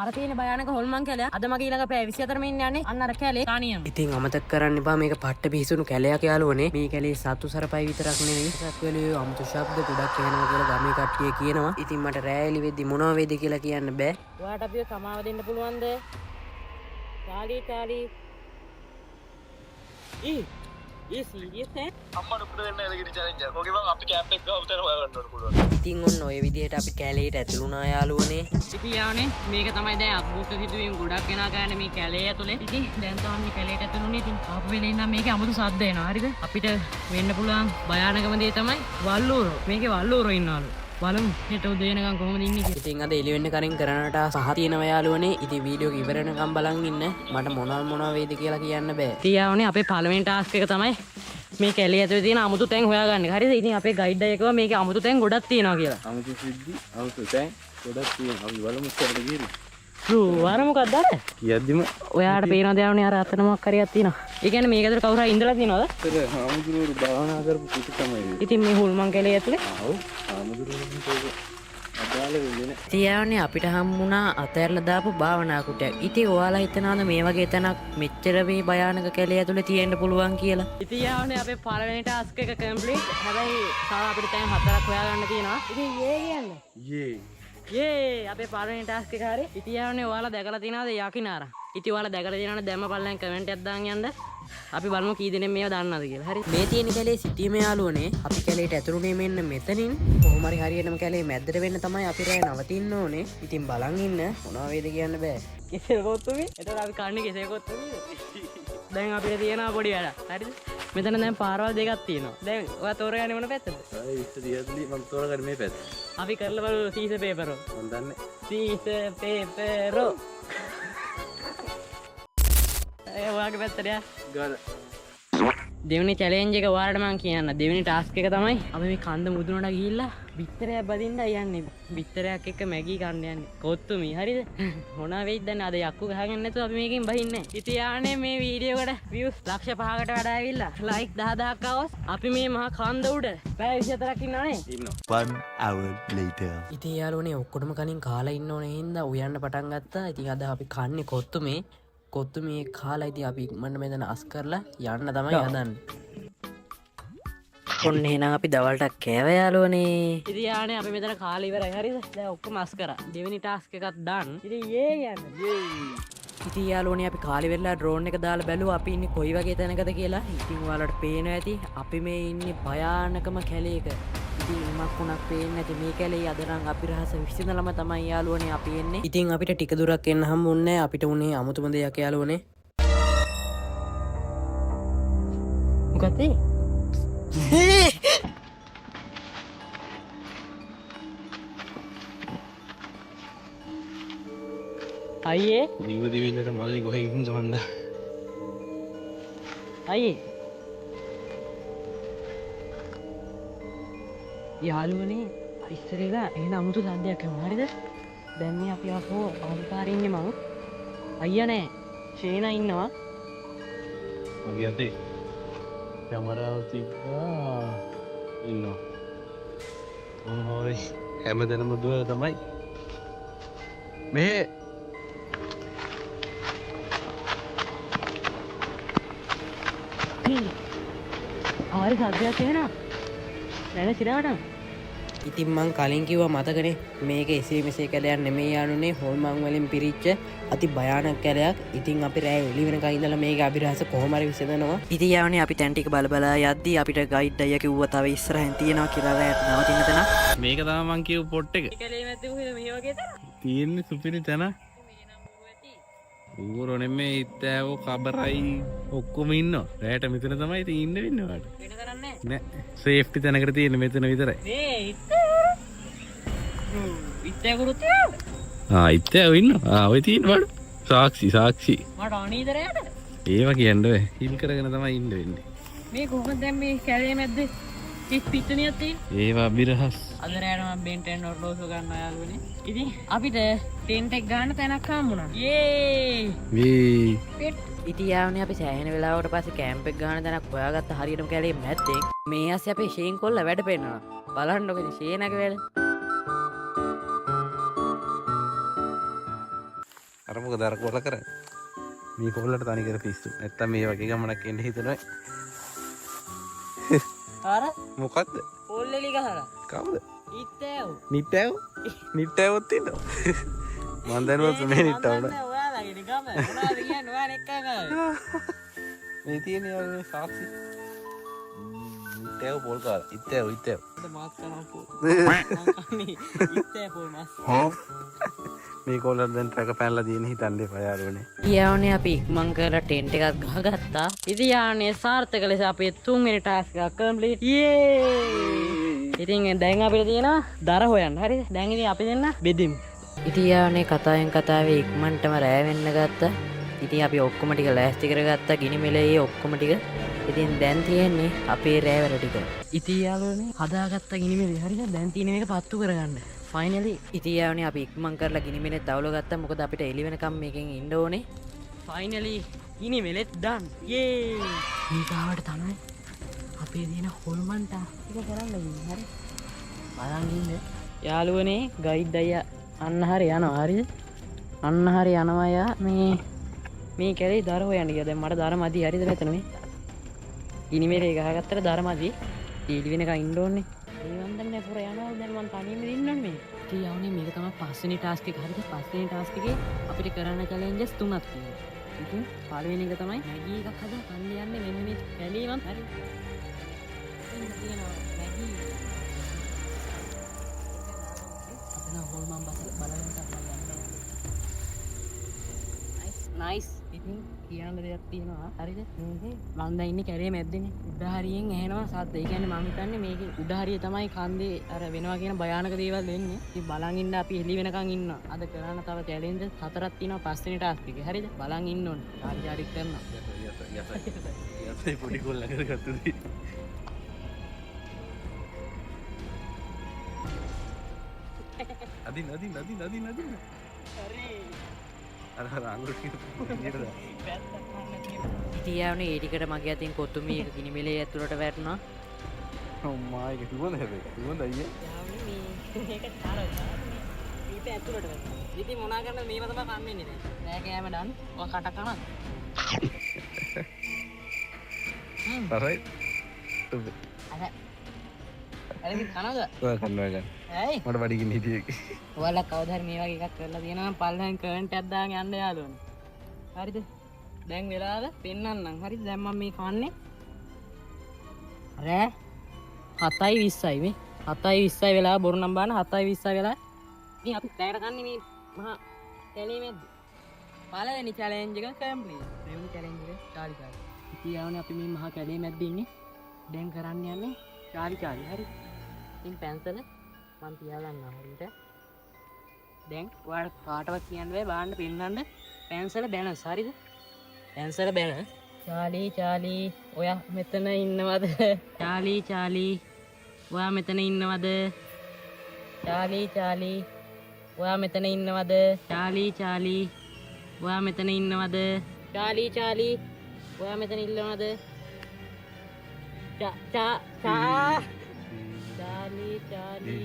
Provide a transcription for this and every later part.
අර තියෙන භයානක හොල්මන් කැලය. අද මගේ ඊළඟ පැය 24 ඉන්න යන්නේ අන්න අර කැලේ තනියම. ඉතින් අමතක කරන්න එපා, මේක පට්ට බිහිසුණු කැලයක් යාළුවනේ. මේ කැලේ සතු සරපයි විතරක් නෙවෙයි, සත්වලුවේ අමුතු ශබ්ද ගොඩක් ඇහෙනවා කියලා ගමේ කට්ටිය කියනවා. ඉතින් මට රෑ එළි වෙද්දි මොනවා වෙයිද කියලා කියන්න බෑ. ඔයාට අපිව සමාව දෙන්න පුළුවන්ද? Charlie Charlie. ඊ ඊ සීරියස් ඈ? අම්මට උඩ දෙන්න එලගිරි චැලෙන්ජ් එක. ඔගේ බං අපි කැම්ප් එක ගාව උතන හොයාගන්න ඕන පුළුවන්. ඉතින් ඔන්න ඔය විදිහට අපි කැලේට ඇතුළු වුණා යාළුවනේ. ඉතින් යාළුවනේ, මේක තමයි දැන් අద్భుත සිදුවීම් ගොඩක් වෙනා ගන්න මේ කැලේ ඇතුලේ. ඉතින් දැන් තමයි මේ කැලේට ඇතුළුනේ. ඉතින් ආපු වෙලේ ඉඳන් මේකේ අමුතු සද්ද එනවා. හරිද? අපිට වෙන්න පුළුවන් භයානකම දේ තමයි වල්ලූරෝ. මේකේ වල්ලූරෝ ඉන්නවලු. බලමු හෙට උදේ වෙනකන් කොහොමද ඉන්නේ කියලා. ඉතින් අද එළි වෙන්න කලින් කරන ටාස්ක් පහ තියෙනවා යාළුවනේ. ඉතින් වීඩියෝ එක ඉවර වෙනකම් බලන් ඉන්න. මට මොනවා මොනවා වේද කියලා කියන්න බෑ. ඉතින් යාළුවනේ, අපේ පළවෙනි ටාස්ක් එක තමයි මේ කැලේ ඇතුලේ තියෙන අමුතු තැන් හොයාගන්න එක. හරිද? ඉතින් අපේ ගයිඩ් අය කිව්වා මේකේ අමුතු තැන් ගොඩක් තියෙනවා කියලා. අමුතු සිද්ධි, අමුතු තැන් ගොඩක් තියෙනවා. අපි බලමු ඉස්සරහට ගිහින්. රු අර මොකක්ද අර? කියද්දිම ඔයාට පේනවද යාළුවනේ අර අතන මොකක් හරි එකක් තියෙනවා. ඒ කියන්නේ මේක ඇතුලේ කවුරු හරි ඉඳලා තියෙනවද? ඉස්සර හාමුදුරුවෝ භාවනා කරපු පිටු තමයි ඒ. ඉතින් මේ හුල්මන් කැලේ ඇතුලේ ආව් හාමුදුරුවෝ ඒක අදාළ වෙන්නේ නැහැ. ඉතින් යාළුවනේ, අපිට හම්බුණා අතෑරලා දාපු භාවනා කුටියක්. ඉතින් ඔයාලා හිතනවාද මේ වගේ තැනක් මෙච්චර මේ භයානක කැලේ ඇතුලේ තියෙන්න පුළුවන් කියලා? ඉතින් යාළුවනේ, අපේ පළවෙනි ටාස්ක් එක කම්ප්ලීට්. හැබැයි තව අපිට තැන් හතරක් හොයාගන්න තියෙනවා. ඉතින් ඒ කියන්නේ යේ. යේ අපේ පළවෙනි ටාස්ක් එක හරි. ඉතින් යාළුවනේ, ඔයාලා දැකලා තියෙනවද යකිනාර? ඉතින් ඔයාලා දැකලා තියෙනවනේ දැම්ම පල්ලෙන් කමෙන්ට් එකක් දාන් යන්න. අපි බලමු කී දෙනෙක් මේවා දන්නවද කියලා. හරි. මේ තියෙන කැලේ සිටීම යාළුවනේ. අපි කැලේට ඇතුළුනේ මෙන්න මෙතනින්. කොහොම හරි හරියටම කැලේ මැද්දට වෙන්න තමයි අපි රෑ නවතින්න ඕනේ. ඉතින් බලන් ඉන්න මොනවා වේද කියන්න බෑ. කෙසෙල් කොත්තුමි. එතකොට අපි කන්නේ කෙසෙල් කොත්තුමිද? දැන් අපිට තියෙනවා පොඩි වැඩක්. හරිද? මෙතන දැන් පාරවල් දෙකක් තියෙනවා. දැන් ඔයා තෝරගන්නේ මොන පැත්තද? ආයේ 20 30 මම තෝරගන්නේ මේ පැත්ත. අපි කරලා බලමු සීස පේපරෝ. මං දන්නේ. සීස පේපරෝ. ඒ ඔයාගේ පැත්තට යා. ගාන. දෙවෙනි චැලෙන්ජ් එක ඔයාලට මං කියන්න. දෙවෙනි ටාස්ක් එක තමයි අපි මේ කන්ද මුදුනට ගිහිල්ලා බිත්තරයක් බදින්න යන්නේ. බිත්තරයක් එක්ක මැගී කන්න යන්නේ. කොත්තුමි හරිද? මොනවා වෙයිද දන්නේ, අද යක්කු ගහගෙන නැතුව අපි මේකෙන් බහින්නේ නැහැ. ඉතින් යානේ මේ වීඩියෝ එකට views 5 ලක්ෂ වඩා ඇවිල්ලා like 10,000ක් ආවොත් අපි මේ මහා කන්ද උඩ පැය 24ක් ඉන්නවනේ. ඉන්නවා. One hour later. ඉතින් යාළුවනේ, ඔක්කොටම කලින් කාලා ඉන්න ඕනේ හින්දා උයන්න පටන් ගත්තා. ඉතින් අද අපි කන්නේ කොත්තුමේ. කොත්තුමේ කාලා ඉතින් අපි ඉක්මනට මෙතන අස් කරලා යන්න තමයි හදන්නේ. ඔන්න එහෙනම් අපි දවල්ට කෑව යාළුවනේ. ඉතින් යානේ අපි මෙතන කාලා ඉවරයි හරිද? දැන් ඔක්කොම අස් කරා. දෙවෙනි ටාස්ක් එකත් ඩන්. ඉතින් ඒ කියන්නේ ඉතින් යාළුවනේ, අපි කාලේ වෙලා ඩ්‍රෝන් එක දාලා බැලුවා අපි ඉන්නේ කොයි වගේ තැනකද කියලා. ඉතින් ඔයාලට පේනවා ඇති අපි මේ ඉන්නේ භයානකම කැලේක. ඉතින් ඉමක් උණක් පේන්නේ නැති මේ කැලේ අද නම් අපි රහස විසඳලම තමයි යාළුවනේ අපි එන්නේ. ඉතින් අපිට ටික දුරක් එන්න හම්බුන්නේ නැහැ. අපිට උනේ අමුතුම දෙයක් යාළුවනේ. මොකක්ද ඒ? අයියේ. දිව දිවිල්ලට මල්ලි කොහෙන් ඉන්නද මන්ද? අයියේ, යාළුවනේ, ඉස්සරේලා එහෙන අමුතු සද්දයක් ඇහුණා හරිද? දැන් මේ අපි ආපහු ආපු පාරේ ඉන්නේ. මං අයියා නෑ, ෂේනා ඉන්නවා. මගේ අතේ කැමරාව තිබ්බා, ඉන්නවා. මොන හොරේ හැමතැනම දුවලා තමයි මේ. ආරි සද්දයක් ඇහෙනවා නැන සිරාටම. ඉතින් මං කලින් කිව්වා මතකනේ, මේක එසේ මෙසේ කැලයක් නෙමෙයි යාළුවනේ, හොල්මන් වලින් පිරිච්ච අති භයානක කැලයක්. ඉතින් අපි රෑ එළි වෙනකන් ඉඳලා මේක අභිරහස කොහොම හරි විසඳනවා. ඉතින් යාළුවනේ, අපි තැන් ටික බල බලා යද්දී අපිට ගයිඩ් අයියා කිව්වා තව ඉස්සරහින් තියෙනවා කියලා රෑට නවතින්න තැනක්. මේක තමයි මං කියපු පොට් එක. කැලේ මැද්දේ කොහෙද මේ වගේ තැනක්? තියෙන්නේ සුපිරි තැන. ඌරෝ නෙමෙයි, ඉත්තෑවෝ කබරයි ඔක්කොම ඉන්නවා. රෑට මෙතන තමයි ඉතින් ඉන්න වෙන්නේ ඔයාලට. වෙන කරන්නේ නෑ. නෑ, සේෆ්ටි තැනකට තියෙන්නේ මෙතන විතරයි. මේ ඉත්තේ ඉත්තේ කරුත් ආ, ඉත්තෑවෝ ඉන්නවා. ආ, ඔය තියෙන බඩු. සාක්ෂි සාක්ෂි. මට අනීද රෑට? ඒවා කියන්න බෑ. හිල් කරගෙන තමයි ඉන්න වෙන්නේ. මේ කොහොමද දැන් මේ කැලේ මැද්දේ හිස් පිට්ටනියක් තියෙන්නේ? ඒවා අභිරහස්. අද රෑට මම බෙන් 10 ඔර්ලෝසු ගන්නවා යාළුවනේ. ඉතින් අපිට ටෙන්ට් එක ගන්න තැනක් හම්බුණා. යේ! මේ පෙට්. ඉතින් යාළුවනේ, අපි සෑහෙන වෙලාවකට පස්සේ කැම්ප් එක ගන්න තැනක් හොයාගත්ත හරියටම කැලේ මැද්දේ. මේ ඇස්සේ අපේ ෂේන් කොල්ල වැඩ පෙන්නනවා. බලන්නකො ඉතින් ෂේනගේ වැඩ. අර මොකද අර කොල්ල කරන්නේ? මේ කොල්ලට තනි කර පිස්සු. නැත්තම් මේ වගේ ගමනක් එන්න හිතෙනවා. අර මොකද්ද? පොල් එලි ගහලා. කවුද? ඉත්තෑව්. නිට්ටෑව්? නිට්ටෑවොත් ඉන්නවා. මං දැනුවත් මේ නිට්ටාව නෑ. ඔයාලගේ ගම. මොනවද කියන්නේ ඔයාලා එක්කන් ආවේ. මේ තියෙන යාළුවනේ සාක්ෂි. නිට්ටෑව් පොල් කාලා. ඉත්තෑව් ඉත්තෑව්. මාත් කනවා පොල්. මං කන්නේ ඉත්තෑ පොල් මස්. මේ කොල්ලට දැන් ට්‍රක පැනලා තියෙන හිතන්න එපා යාළුවනේ. යාළුවනේ අපි ඉක්මන් කරලා ටෙන්ට් එකක් ගහගත්තා. ඉතින් යාළුවනේ සාර්ථක ලෙස අපේ තුන්වෙනි ටාස්ක් එක කම්ප්ලීට්. යේ! ඉතින් දැන් අපිට තියෙනවා දර හොයන්න. හරිද? දැන් ඉතින් අපි දෙන්න බෙදෙමු. ඉතින් යාළුවනේ කතාවෙන් කතාවේ ඉක්මනටම රෑ වෙන්න ගත්තා. ඉතින් අපි ඔක්කොම ටික ලෑස්ති කරගත්තා ගිනි මෙලේ ඔක්කොම ටික. ඉතින් දැන් තියෙන්නේ අපේ රෑ වැඩ ටික. ඉතින් යාළුවනේ හදාගත්ත ගිනි මෙලේ. හරිද? දැන් තියෙන මේක පත්තු කරගන්න. ෆයිනලි ඉතින් යාළුවනේ අපි ඉක්මන් කරලා ගිනි මෙලේ තවුල ගත්තා. මොකද අපිට එළි වෙනකම් මේකෙන් ඉන්න ඕනේ. ෆයිනලි ගිනි මෙලෙත් ඩන්. යේ! මේකාවට තමයි අපේ තියෙන හොල්මන් ටාස්ක් එක කරන්න වෙන්නේ. හරි? බලන් ඉන්න. යාළුවනේ ගයිඩ් අයියා අන්න හරි යනවා. හරිද? අන්න හරි යනවා යා මේ කැලේ දර හොයන්න ගියා. දැන් මට දර මදි. හරිද මෙතන මේ ගිනි මෙලේ ගහගත්තට දර මදි. එළි වෙනකන් ඉන්න ඕනේ. ඒ මන් දන්නේ පුර යනවා. දැන් මං තනියම ඉන්න ඕනේ මේ. ඉතින් යවනේ මේක තමයි පස්වෙනි ටාස්ක් එක. හරිද? පස්වෙනි ටාස්ක් එකේ අපිට කරන්න චැලෙන්ජස් තුනක් තියෙනවා. ඉතින් පළවෙනි එක තමයි මැගී එකක් හදලා කන්න යන්නේ මෙන්න මේ කැලේ මං. හරි. ඉතින් තියෙනවා මැගී. අතන හොල්මන් බස බලන එකක් මං යන්නේ. Nice nice. ඉතින් කියන්න දෙයක් තියෙනවා. හරිද? මේකේ මං දැන් ඉන්නේ කැලේ මැද්දේනේ. උඩ හරියෙන් ඇහෙනවා සද්ද. ඒ කියන්නේ මං හිතන්නේ මේකේ උඩ හරිය තමයි කන්දේ අර වෙනවා කියන භයානක දේවල් වෙන්නේ. ඉතින් බලන් ඉන්න අපි එළි වෙනකන් ඉන්නවා. අද කරන්න තව චැලෙන්ජස් හතරක් තියෙනවා පස්වෙනි ටාස්ක් එකේ. හරිද? බලන් ඉන්න ඕනේ. හරි හරි කරනවා. යසයි පොඩි කොල්ලා කරගත්තු දේ. අදින්න අදින්න අදින්න අදින්න අදින්න. හරි. අර අර අඟුරු ටික එළියට දාන්න. ඉතින් යාළුවනේ ඒ ටිකට මගේ අතින් කොතුමී එක ගිනි මෙලේ ඇතුළට වැටුණා. අම්මා ඒක සුවඳ හැබැයි. සුවඳ අයියේ. යාළුවනේ මේක චාර ඊට ඇතුළට වැටුණා. ඉතින් මොනා කරන්නද මේව තමයි කන්නේ දැන්. නෑ කෑම ඩන්. ඔය කට කනද? රසයි. අර අර ඉතින් කනද? ඔය කන්න ඔය කන්න. ඇයි? මට බඩගින්න හිටියේ. ඔයාලා කවදා හරි මේ වගේ එකක් කරලා තියෙනවා නම් පල්ලෙන් කමෙන්ට් එකක් දාගෙන යන්න යාළුවනේ. හරිද? දැන් වෙලාව පෙන්නන්නම්. හරිද? දැන් මම මේ කන්නේ රෑ 7:20යි මේ 7:20යි වෙලාව බොරු නම් බලන්න 7:20යි වෙලාව. ඉතින් අපි රෑට කන්නේ මේ මහා කැලේ මැද්ද. පළවෙනි චැලෙන්ජ් එක කම්ප්ලීට්. දෙවෙනි චැලෙන්ජ් එක චාලි චාලි. ඉතින් යාළුවනේ අපි මේ මහා කැලේ මැද්ද ඉන්නේ. දැන් කරන්න යන්නේ චාලි චාලි. හරි. ඉතින් පැන්සල මං තියාගන්නවා හරියට. දැන් ඔයාලට කාටවත් කියන්න බෑ බලන්න පෙන්නන්න පැන්සල බැලන්ස්. හරිද? පැන්සල බැලන්ස්. චාලි චාලි ඔයා මෙතන ඉන්නවද? චාලි චාලි ඔයා මෙතන ඉන්නවද? චාලි චාලි ඔයා මෙතන ඉන්නවද? චාලි චාලි ඔයා මෙතන ඉන්නවද? චාලි චාලි ඔයා මෙතන ඉන්නවද? චා චා චා චාලි චාලි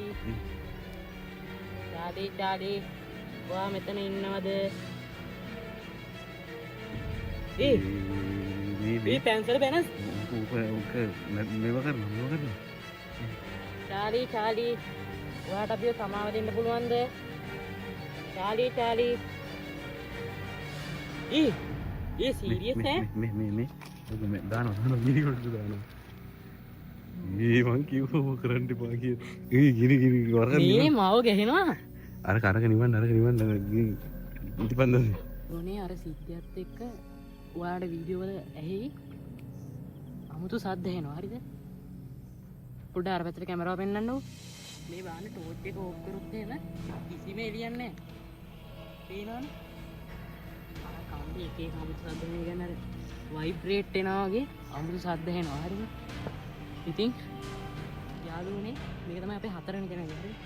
චාලි චාලි ඔයා මෙතන ඉන්නවද? ඒ මේ පැන්සල බැලන්ස්. ඕක ඕක මේව කරනවා මේව කරනවා. චාලි චාලි ඔයාට අපිව සමාව දෙන්න පුළුවන්ද? චාලි චාලි ඒ ඒ සීරියස් ඈ? මේ මේ මේ ඔක මේ දානවා දානවා ගිනි කොටු දානවා. ඒ මං කිව්වා ඔක කරන්න එපා කියලා. ඒ ගිනි ගිනි වරක මේ මාව ගැහෙනවා. අරක අරක නිවන්න අරක නිවන්න ඉටිපන්දම. ඕනේ අර සිද්ධියත් එක්ක ඔයාලට වීඩියෝ වල ඇහි අමුතු සද්ද ඇහෙනවා. හරිද? පොඩ්ඩක් අර පැත්තට කැමරාව පෙන්නන්නකෝ. මේ බලන්න ටෝච් එක ඕෆ් කරොත් එහෙම කිසිම එළියක් නැහැ. පේනවනේ? අර කන්දේ එක එක අමුතු සද්ද මේ ගැන අර වයිබ්‍රේට් වෙනවා වගේ අමුතු සද්ද ඇහෙනවා. හරිද? ඉතින් යාළුවනේ මේක තමයි අපේ හතරවෙනි චැනල් එක. හරිද?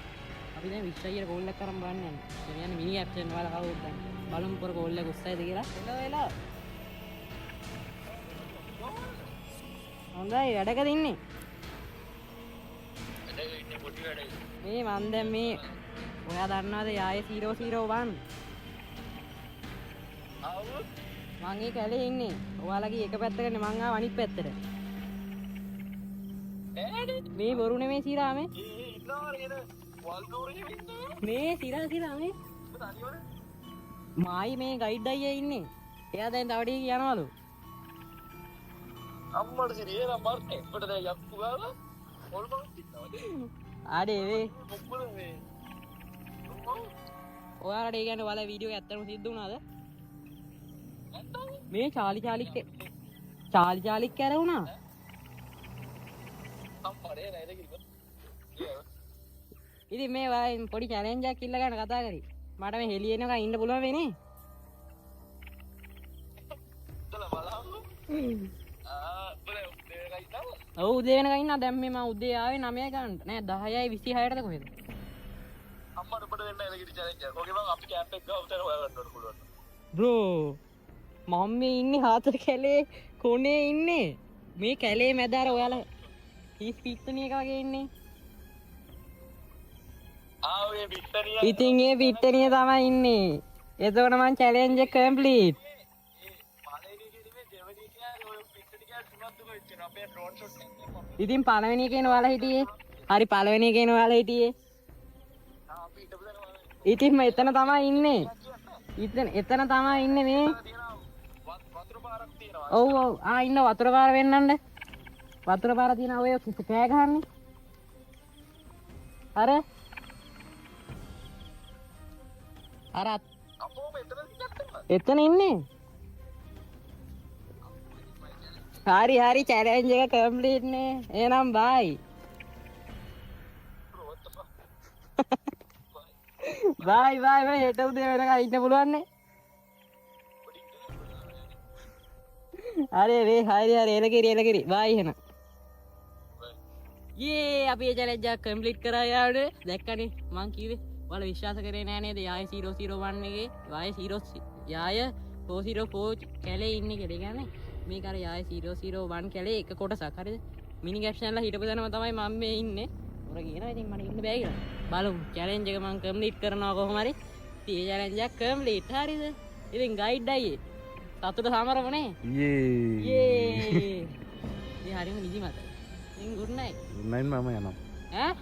අපි දැන් 20 අයියට කෝල් එකක් අරන් බලන්න යන්නේ. ඒ කියන්නේ මිනි ඇප්ෂන් ඔයාලා කවුරුත් දන්නේ. බලමු පොර කෝල් එක උස්සයිද කියලා. එලෝ එලෝ. හොඳයි වැඩකද ඉන්නේ? වැඩක ඉන්නේ පොඩි වැඩක. මේ මං දැන් මේ ඔයා දන්නවද යායේ 001? මං ඒ කැලේ ඉන්නේ. ඔයාලගේ එක පැත්තකනේ මං ආව අනිත් පැත්තට. මේ බොරු නෙමෙයි සිරා මේ. මේ සිරා සිරා මේ. මායි මේ ගයිඩ් අයියා ඉන්නේ. එයා දැන් තව ටිකක් යනවලු. අම්මට සිරි ඒ නම් මරන්නේ. උඹට දැන් යක්කු ගාලා හොල්මන් ඉන්නවා. අඩේ වේ. මොකද මේ? ඔයාලට ඒ කියන්නේ ඔයාලා වීඩියෝ එක ඇත්තටම සිද්ධ වුණාද? මේ චාලි චාලික් චාලි චාලික් කැරවුණා. අම්මට ඒ නේද කිව්වා. ඉතින් මේ ඔයාලා පොඩි චැලෙන්ජ් එකක් ඉල්ල ගන්න කතා කරේ. මට මේ හෙළි එනකන් ඉන්න පුළුවන් වෙන්නේ. ඔව් උදේ වෙනකන් ඉන්නවා. දැන් මේ මම උදේ ආවේ 9 ගන්නට. නෑ 10යි 26ටද කොහෙද? අම්මට උඹට දෙන්න එලකිරි චැලෙන්ජ් එකක්. ඔගේ බං අපි කැම්ප් එක ගාව උතන හොයාගන්න ඕන පුළුවන්. බ්‍රෝ මම මේ ඉන්නේ හතර කැලේ කොනේ ඉන්නේ. මේ කැලේ මැද අර ඔයාලා හිස් පිට්ටනිය එක වගේ ඉන්නේ. ආ ඔය පිට්ටනිය. ඉතින් ඒ පිට්ටනිය තමයි ඉන්නේ. එතකොට මං චැලෙන්ජ් එක කම්ප්ලීට්. ඉතින් පළවෙනි එකේන ඔයාලා හිටියේ. හරි පළවෙනි එකේන ඔයාලා හිටියේ. ඉතින් මම එතන තමයි ඉන්නේ. එතන තමයි ඉන්නේ මේ. ඔව් ඔව් ආ ඉන්න වතුර පාර වෙන්නන්න. වතුර පාර තියෙන ඔය කෑ ගහන්නේ. අර අර එතන ඉන්නේ. හරි හරි චැලෙන්ජ් එක කම්ප්ලීට් නේ. එහෙනම් බයි. බයි බයි බයි හෙට උදේ වෙනකන් ඉන්න පුළුවන් නේ. හරි වේ හරි හරි එලකිරි එලකිරි බයි එහෙනම්. යේ අපි ඒ චැලෙන්ජ් එක කම්ප්ලීට් කරා යාළුවනේ. දැක්කනේ මං කිව්වේ ඔයාලා විශ්වාස කරේ නෑ නේද? යාය 001 එකේ යාය 0 යාය 404 කැලේ ඉන්නේ කියලා. ඒ කියන්නේ මේක අර යාය 001 කැලේ එක කොටසක්. හරිද? මිනි කැප්ෂන් ලා හිටපු තැනම තමයි මම මේ ඉන්නේ. ඔර කියනවා ඉතින් මට ඉන්න බෑ කියලා. බලමු චැලෙන්ජ් එක මං කම්ප්ලීට් කරනවා කොහොම හරි. ඉතින් ඒ චැලෙන්ජ් එක කම්ප්ලීට්. හරිද? ඉතින් ගයිඩ් අයියේ සතුට සමරමනේ. යේ යේ. ඉතින් හරිම නිදිමත. ඉතින් ගුඩ් නයිට්. ගුඩ් නයිට් මම යනවා. ඈ?